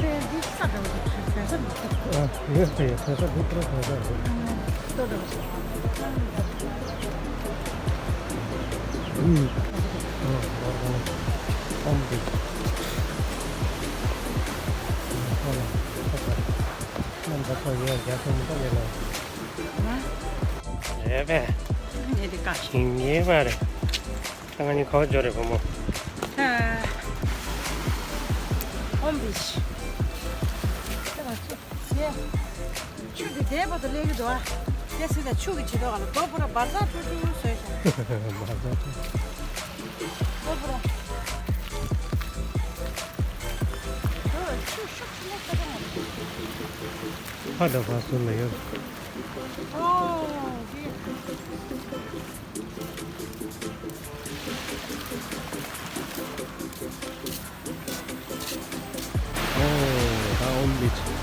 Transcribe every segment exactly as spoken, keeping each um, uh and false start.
འདི་ས་འདྲ་བོ་ཞིག་བོད་ས་མི་འདུག་ཨ། ཡོད་རེད། བོད་ས་འདི་ཁོ་རང་བོད་ས་རེད། ལྟོ་འདྲ་བོ་ཞིག་ཨུམ། ཨོ། ཨོམ་འདི། ཨོམ་འདི་ཁོ་ལ་ཁོ་ལ་ནམ་ད་ཁོ་ཡོད་རྒྱ་ཁྱོད་མི་ལྟ་ཡོད་ལ། ཨ། རེད་པས། ངས་འདི་བཀག་ཤིང་ངེས་པ་རེད། ད་ང་གཉིས་ག་པར་འབྱོར་རེད་བུ་མོ། ཨོམ་བི་ཤི། ཆུ་དེ་དེའི་བར་དུ་སླེབས་ཀྱི་འདུག་ཨ། དེ་སྲིད་ད་ཆུ་གི་བྱེད་དོ་ག་ལ་རྡོ་པོ་ར་འབར་ཚགས་ཀྲུ་ཀྲུ་བཟོས་ཤག་འབར་ཚགས་ཀྲུ། རྡོ་པོ་ར། ཨོ་ཆུ་ཤུགས་ཆེན་པོ་ཁ་ཁ་ནས། ཕ་དང་བ་སུ་ལ་ཡོད། ཨོ་ཡེ། ཨོ། ད་ཨོམ་བི་ཤི།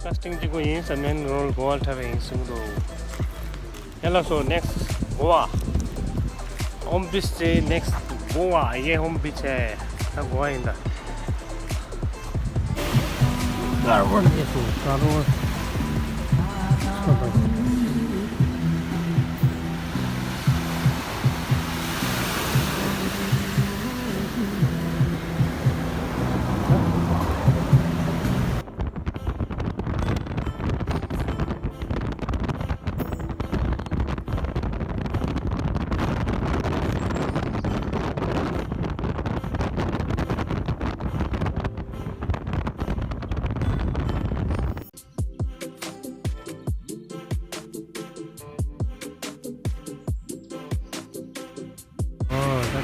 ཀ་སི་ཊིང་གཅིག་པོ་ཡིན་ས། མེན་རོ་ཌི་གོ་བ་ལ་འཁྲབ་པ་ཡིན་གསུངས་འདུག་ཡ་ལགས་སོ། ནེག་སི་ཊི་གོ་བ། ཨོམ་བི་ཤི་ནེག་སི་ཊི་གོ་བ། ཡེ་ཨོམ་བི་ཤི། ད་གོ་བ་ཡིན་ད། དཀར་པོ་ནས་སུ་དཀར་པོ། ཨ། ད་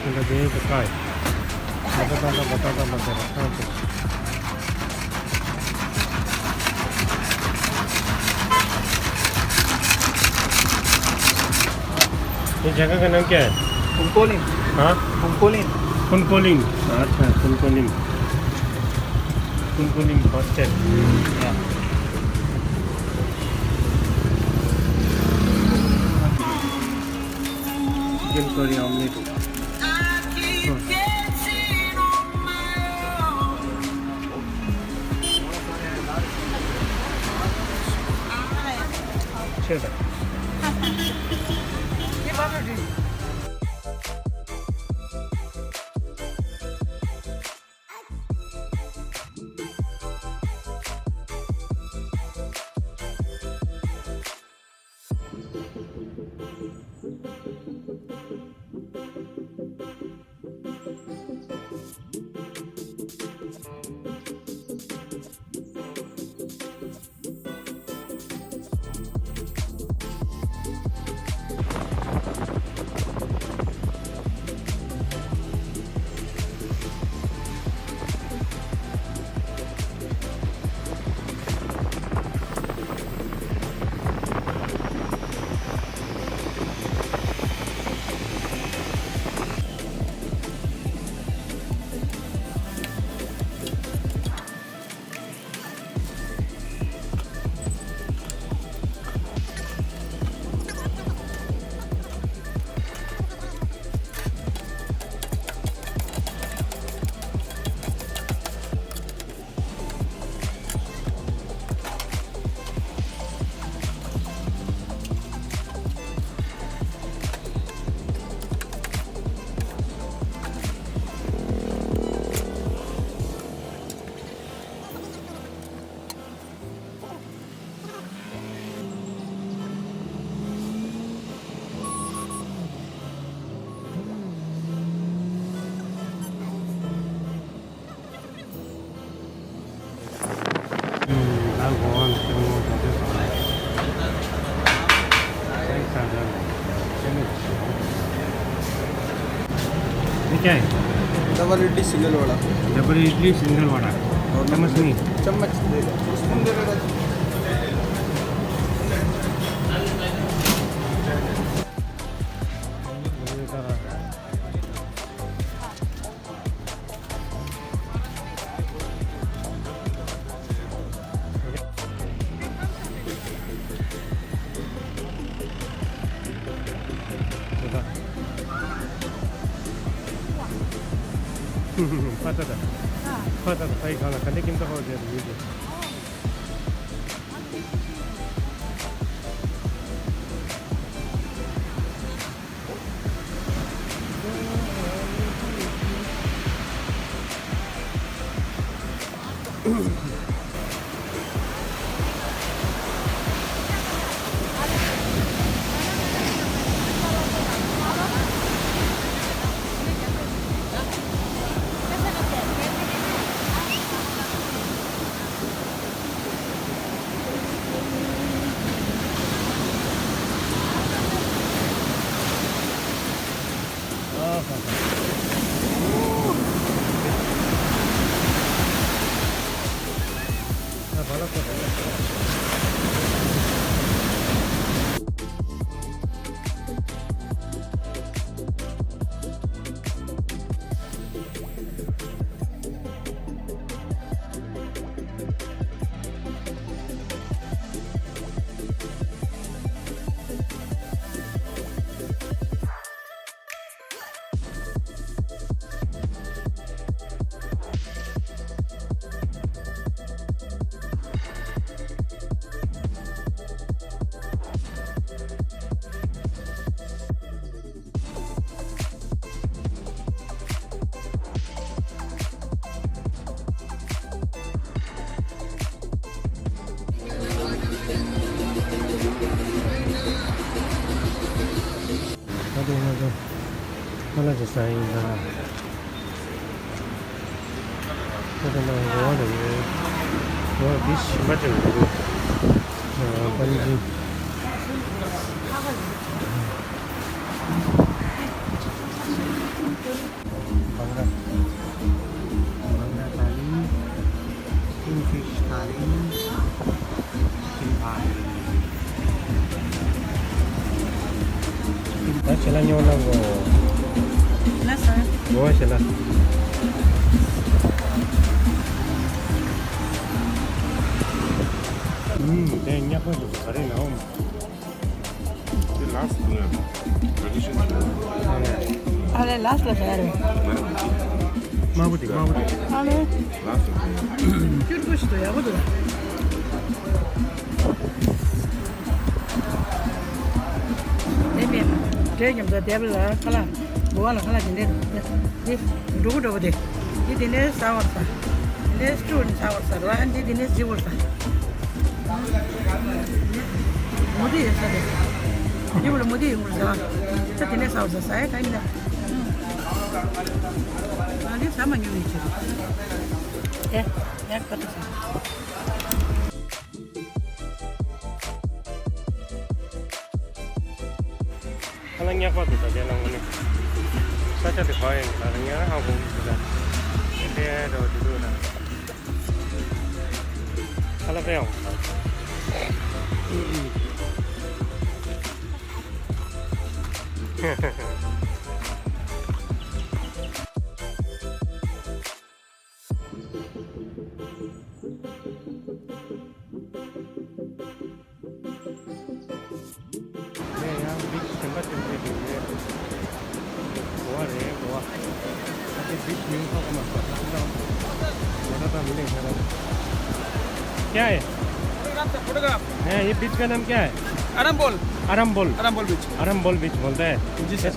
དེ་འདྲ་དེ་ཡིན་ཟེར་ཀ་ཡིན། མ་ད་ད་ད་མ་ད་ད་མ་ད་ད་ད། ये जगह का नाम क्या है? पुनकोलिम। हाँ? पुनकोलिम। पुनकोलिम। अच्छा, पुनकोलिम। पुनकोलिम हॉस्टल। या। Chicken curry omelette. हाँ। छः का। ये क्या है? डबल इडली सिंगल वड़ा। डबल इडली सिंगल वड़ा। और चम्मच नहीं। चम्मच दे दो। स्पून दे दो। ཕ་ད་ད། ཕ་ད་ད་ཕའི་གང་ལ་ག་འདྲ་ཁྱིམ་ཚང་ཁོག་བྱས་ཡོད་ཀྱི། ད་དེ་ང་ཚོ་ཁ་ལག་ཅིག་ཟ་ཡིན་ད། ད་དེ་ན་འོ་རེད། འོ་འདི་ཞིམ་པ་ཅིག་འདུག་ཨ་པན་ཇི། Bangla. Bangla thali, kingfish thali, chicken thali. ད་ཞལ་ལག་ཉོ་ན་གོ། ལ་ས། འོ་ཞལ་ལག་ཨུམ། དེ་ཉག་པ་འདུག་ག་རེ་ན་འོ། དེ་ལགས་སུ་ཉོས་ཡོད། ཨ་ལས་ལགས་ལ་ཟེར་རེད། དམར་པོ་དེ་དམར་པོ་དེ། ཨ་ལས། ལགས་སུ་ཉོས་ཡོད། སྐྱུར་པོ་ཞིག་ཏུ་ཡག་པོ་འདུག་དེ་མེད། འབྲས་ཉམས་ཚ་དེབ་ལ་ཁ་ལག་འགོ་བ་ལ་ཁ་ལག་དེ་འདྲས་དེ་འགྲོ་གི་འགྲོ་གི་དེ། དེ་དེ་འདྲས་ཟ་བར་ཟ། དེ་འདྲས་སྐྱུར་ཟ་བར་ཟ་ར། དེ་དེ་འདྲས་ཟི་བར་ཟ། མུ་ཏིག་ཡོད་ས་རེད། ཡུལ་ལ་མུ་ཏིག་ཡོང་དགོས་ས། ད་དེ་ནས་ཟ་བ་ཟ་ས་ཡ་ག་ཡིན་ན། ཨ་ནི་ཟ་མ་མྱོང་ཡིན་ཆེ། ཨེ། ཡག་པ་ཏོ་ཟ། ཁ་ལག་ཉག་པ་འདུག་ད་དེ་ལ་དངོས་གནས། ས་ཆ་དེ་ག་ཡིན་ད་ལ་ཉག་ཧ་གོ་གི་འདུག་ད། དེ་འདྲ་བ་དེ་འདུག་ད། ཁ་ལག་པས་ཡང་། ངས་ཡང་བིཆ་གཞན་པ་ཅིག་བལྟས་འདུག་ངས། གོ་བ་རེད་གོ་བ། ཨ་ཙི་བིཆ་མིང་ཐོགས་མ་སོང་ད་ལྟ་ད་ལྟ་མི་ལེགས་ཤ་ར། क्या है? फोटोग्राफ। हैं, ये बीच का नाम क्या है? अरम्बोल। अरम्बोल। अरम्बोल बीच। अरम्बोल बीच बोलते हैं। जी सर।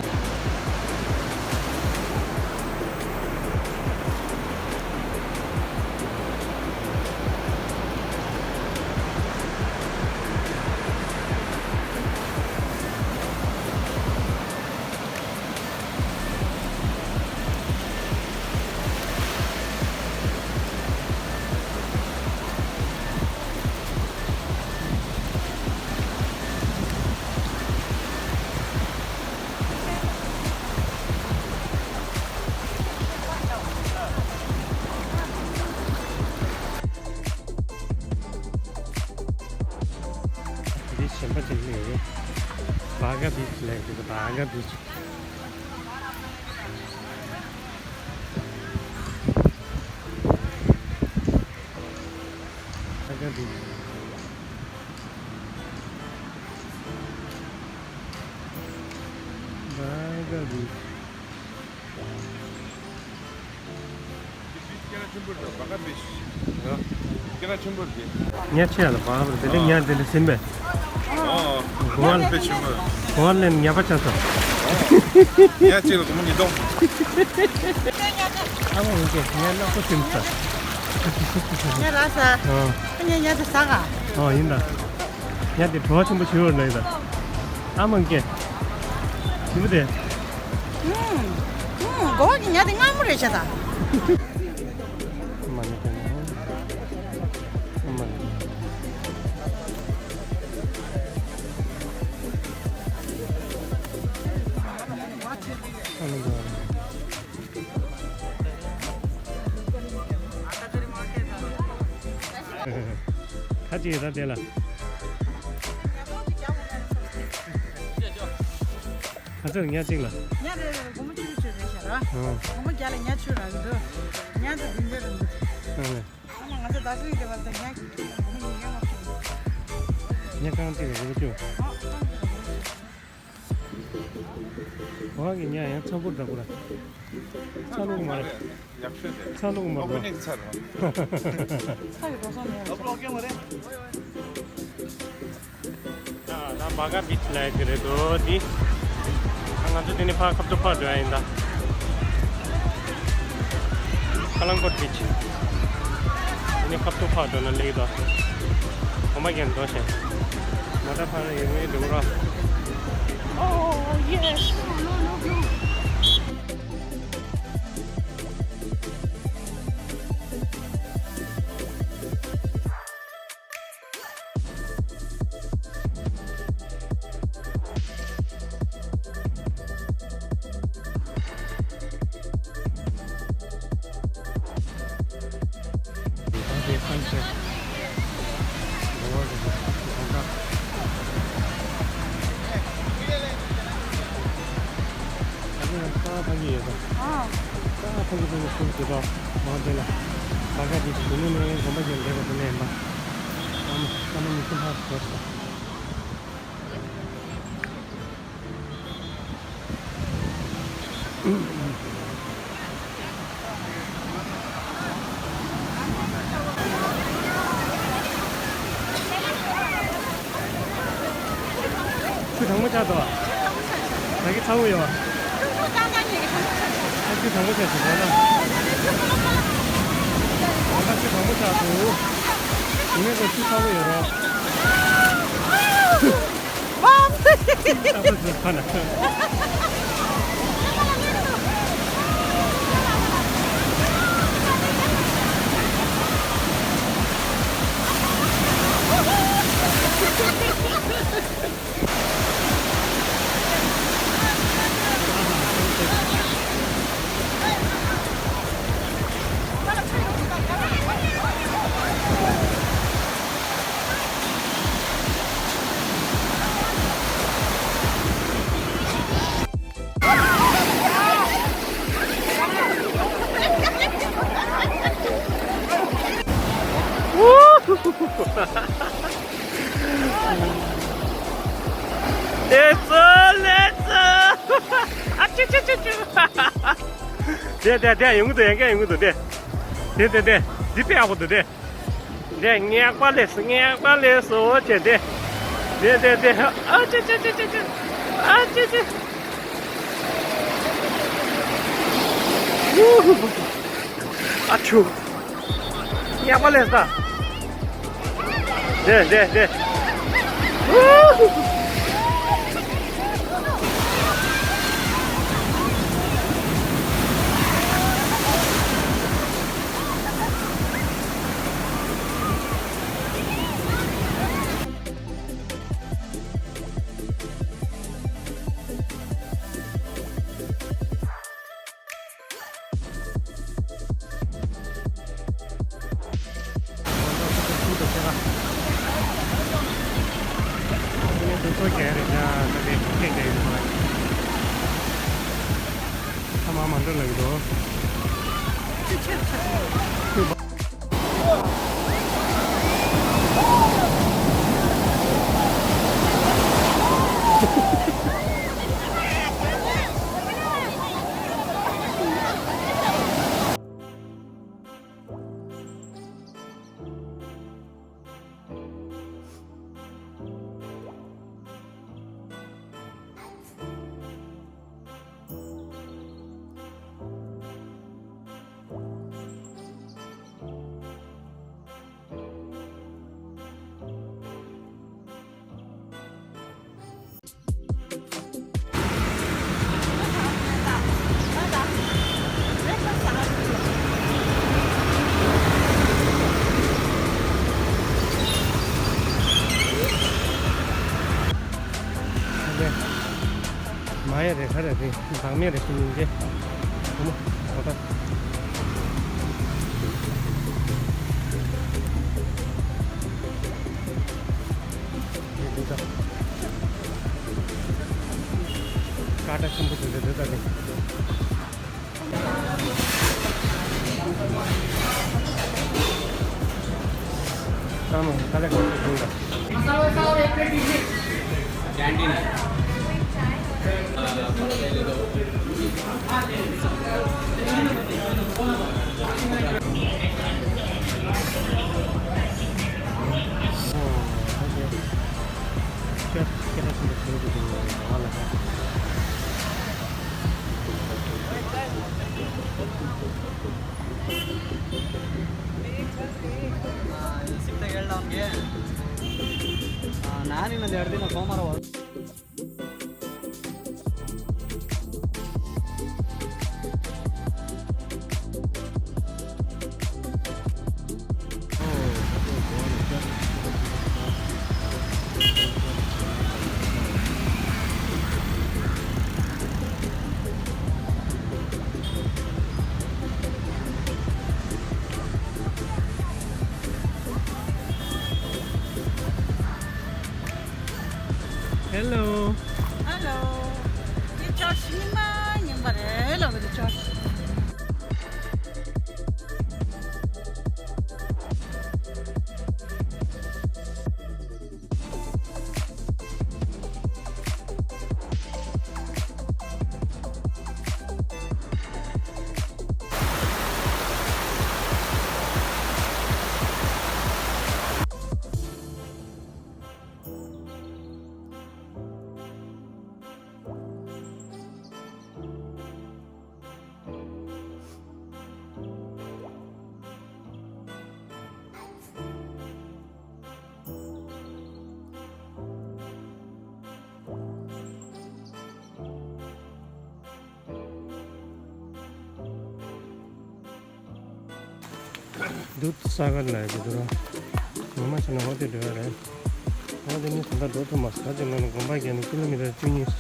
ཞེན་པ་ཅིག་སླེབས་ཡོད། བྷ་ག་བིཆ་ལབ་ཀྱི་འདུག་བྷ་ག་བིཆ། བྷ་ག་བིཆ། བྷ་ག་བིཆ། སྐད་ཆ་ཆེན་པོ་རེད། བྷ་ག་བིཆ། ཡ། སྐད་ཆ་ཆེན་པོ་རེད། ཉ་ཆེ་ཡ་ལ་བྷ་ག་བིཆ་དེ་ལས་ཉ་དེ་ལས་ཟིན་པས། ཨོ། གོང་བ་ལ་ཆེན་པོ། གོང་བ་ལ་ཉ་པ་ཆགས་སོང་། ཉ་གཅིག་ལ་སྒོར་མོ་ཉིས་སྟོང་། ཨ་མ་འོན་ཀྱང་ཉ་ནག་པོ་ཟིན་སོང་། ཉ་རག་ས། ཨོ། ཉ་ཉ་དེ་ཟ་ག་ཨོ་ཡིན་ད། ཉ་དེ་བྲོ་བ་ཆེན་པོ་བྱེད་འོར་ན་ཡིན་ད། ཨ་མ་འགས། སྐྱིད་པོ་དེ། ཨུམ། ཨུམ། གོ་བ་གི་ཉ་དེ་མངར་མོ་རེད་ཤག་ད། ཨ་མ་ནི་དེ་ནི། ཨ་མ་ནི། ཨ་མ་ནི། ཁ་ཅིག་ཡོད་ད་དེ་ལ། ཁ་ཚོད་ཉ་གཅིག་ལ། ཉ་རེ་རེ་ལ་སྒོར་མོ་བཅུ་བཅུ་རེད་ཤག་ར། ཨང་། སྒོར་མོ་བརྒྱ་ལ་ཉ་བཅུ་ར་འདུག་ཉ་དེ་བདུན་བདུན་རེད་འདུག་ཨང་ལེ། ཨ་མ་ང་ཚོ་ཟླ་གཅིག་རེ་བ་དང་ཉ་སྒོར་མོ་ཉིས་བརྒྱ་ལྔ་བཅུ་རེད། ཉ་རྐང་གཅིག་ལ་སྒོར་མོ་བཅུ། ཨ་རྐང་གཅིག་ལ་སྒོར་མོ་བཅུ། བ་གི་ཉ་ཡང་ཚ་པོ་འདྲ་པོ་ར། ཚ་ལུག་མ་རེད། ཡག་ཤོས་རེད། ཚ་ལུག་མ་རེད། ཨོ་ནི་ཚ་རེད། ཚ་ཡི་འགྲོ་སོང་མེད། ད་བ་ག་བིཆ་ལབ་ཀྱི་རེད་དོ་འདི། ང་ཚོ་འདི་ནས་ཕར་ཁ་ཐུག་ཕར་འགྲོ་ཡ་ཡིན་ད། ཁ་ལང་ཀོད་བིཆ། འདི་ནས་ཁ་ཐུག་ཕར་འགྲོ་ན་ལེགས་དོ། གོམ་པ་རྒྱབ་འགྲོ་ཞིང་། མོ་ཊ་ཕར་ཡོང་ངེས་འགྲོ་ར། Oh, yes. ཨ། ད་ཕ་གི་ཕ་གི་ཕ་གི་སུམ་ཅུ་དང་མང་དེ་ལ་ད་ག་དེ་ཞུ་ནི་ནས་གོམ་པ་རྒྱབ་བསྡད་པ་དེ་ལས་མ། ཨ་མ་ཨ་མ་མི་སུ་ལྷག་དགོས་སོ། ཆུ་གྲང་མོ་ཆགས་འདུག་ད་གི་ཚ་བོ་ཡོད། ཨ་ཆུ་གྲང་མོ་ཆགས་ཤིག་གོ་ན། ད་ཆུ་གྲང་མོ་ཆགས་འདུག་ཡིན་ནའི་ཁོ་ཆུ་ཚ་བོ་ཡོད་རོ། ཨ་ཕ་ཟེར་ཁ་ན། ལེ་ཙོ་ལེ་ཙོ། ཨ་ཅུ་ཅུ་ཅུ་ཅུ། དེ་དེ་དེ་ཡོང་གི་འདུག་ཡང་བསྐྱར་ཡོང་གི་འདུག་དེ། དེ་དེ་དེ། འདི་དཔེ་ཡག་པོ་འདུག་དེ། དེ་ངེས་པ་ལས་སུ་ངེས་པ་ལས་སུ་འོ་ཅེ་དེ། དེ་དེ་དེ། ཨ་ཅེ་ཅེ་ཅེ་ཅེ་ཅེ། ཨ་ཅེ་ཅེ། ཨ་ཆུ། ངེས་པ་ལས་ས། དེ་དེ་དེ། ཁོ་ག་རེ་ད་ད་དེ་ཁེ་ག་ཡོད་པ། ཨ་མ་མ་འགྲོ་ལ་ཡོད་དོ། མ་ཡ་རེ་ཁ་རེ་རེ་བདག་མེད་རེ་ཤི་ཉིན་རྗེ། བུ་མོ་ཨོ་ད། ཀ་ཏ་ཆེན་པོ་དེ་འདྲ་འདོད་ད་དེ། ཨ་མ་ད་ལེ་གང་དུ་འགྲོ་ད། हाँ, ये सीखते खेल डाउन गए। हाँ, नानी ने देर दिन को मारो। Hello. Hello. འདི་ཅོར་ཇི་ཉི་མ་རྙིང་པ་རེད་ལོ། འདི་ཅོར་ཇི། དུད་ས་གར་ལ་ཡོད་འདུག་ར། ངོ་མ་བྱས་ན་འོ་དེ་འགྲོ་ཡ་རེད། འོ་དེ་ནི་ད་ལྟ་འགྲོ་ཐུབ་མ་སོང་། ད་ཅི་མ་ན་དགོན་པ་བརྒྱད་ནས་ཀི་ལོ་མི་ཊར་བཅུ་གཉིས།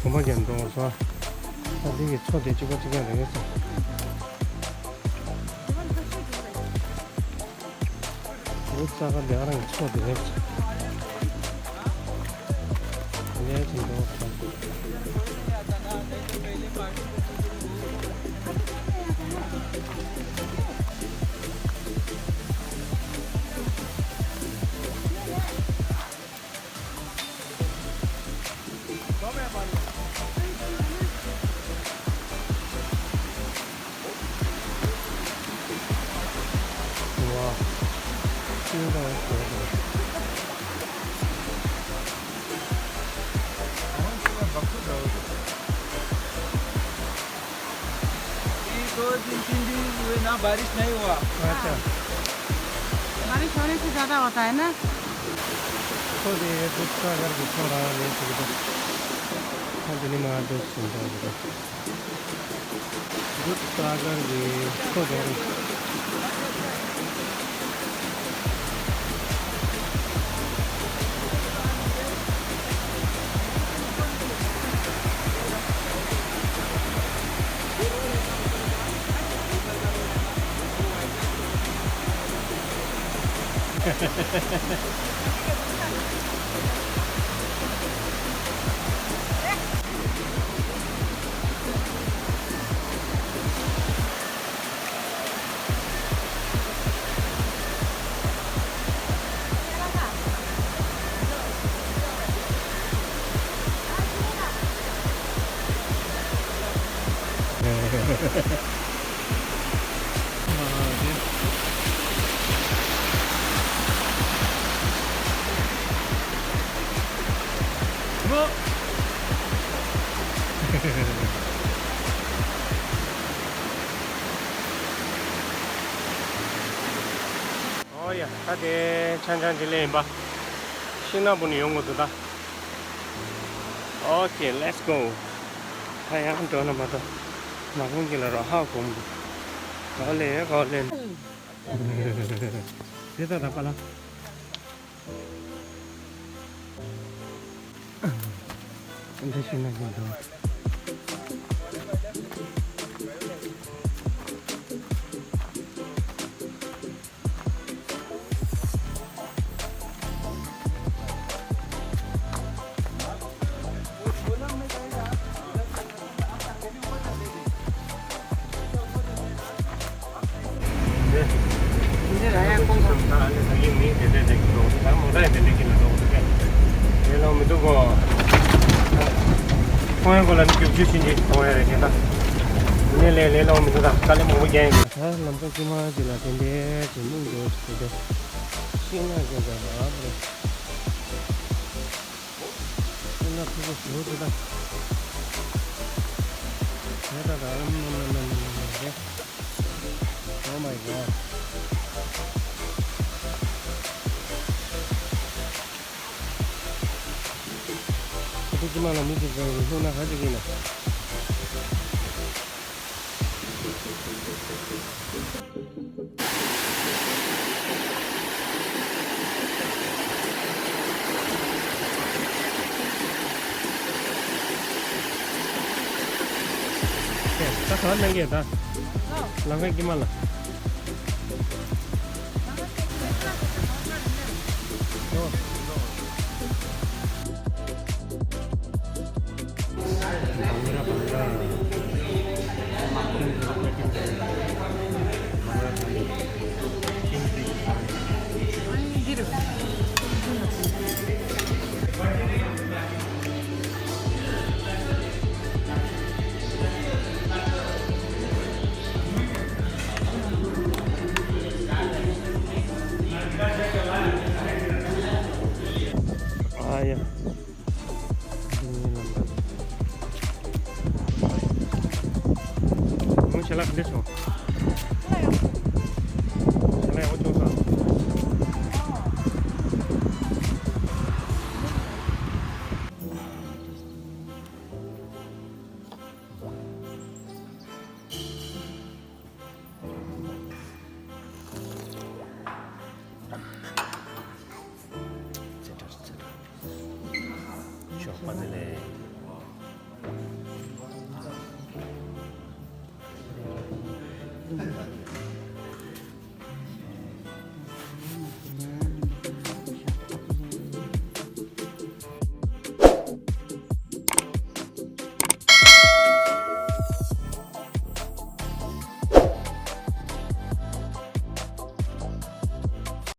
དགོན་པ་བརྒྱད་ནས་འགྲོ་དགོས་སོང་། ད་འདི་གི་མཚོ་དེ་གཅིག་པ་གཅིག་རྐྱང་རེད་ས། འོ་ས་ག་ལ་རང་མཚོ་དེ་རེད། ལས་ཀྱི་འགྲོ་བ་དང་། ये दो दिन, तीन दिन हुए ना, बारिश नहीं हुआ। अच्छा। बारिश होने से ज़्यादा होता है ना। तो ये दूध सागर भी थोड़ा ये सुविधा। हाँ, दुनिया में दूध सुविधा है। दूध सागर भी थोड़ा। ཨོ་ཡ། ད་དེ་ཆང་ཆང་ཅིག་ལེན་ཡིན་པ། ཤིང་ནགས་པོ་ནས་ཡོང་དགོས་འདུག་ད། Okay, let's go. ད་ཡང་འགྲོ་ན་མ་གཏོགས་མ་ཁོང་གི་ལ་རོ་ཧ་གོ་མི་འདུག་ག་ལེ་ག་ལེ། དེ་ད་ད་པ་ལ། འདི་ཤིང་ནགས་ཀྱི་འདུག་ཁོང་ཡང་ཁོ་ལ་ནི་རྒྱུག་ཆུ་ཤིན་ཅིག་གཏོང་ཡ་རེད་ཀྱི་ད། ནི་ལས་ལས་ལོང་མི་འདུག་ད་དཀའ་ལས་མང་པོ་རྒྱག་ཡིན། ད་ལམ་ཁ་དཀྱིལ་མ་ཅིག་ལ་དེ་འདྲའི་ཅིག་སྣུམ་འགྲོ་ཞིག་དེ། ཤིང་ནགས་ཀྱི་འདྲ་ཨ་རེད། ཤིང་ནགས་ཕུ་བོ་ཞུ་དེ་ད། དེ་ད་ད་ཨམ་ནམ་ནམ་ནམ་ནམ་ནམ་རེད། Oh my god. ཨ་ཏི་ཅི་མ་ལ་མི་ཅིག་ཀྱང་ལྷུང་ན་ཧ་ཅིག་ཡིན་ན། ད་ག་ནང་གི་ད། ལམ་ཁ་དཀྱིལ་མ་ལ། ཨ་ཡ། ང་ཞལ་ལག་འདི་སོང་། ཞལ་ལག་ཡག་པོ་བྱུང་སོང་། ཚེ་ཐར་ཚེ་ཐར། ཞོགས་པ་དེ་ལས།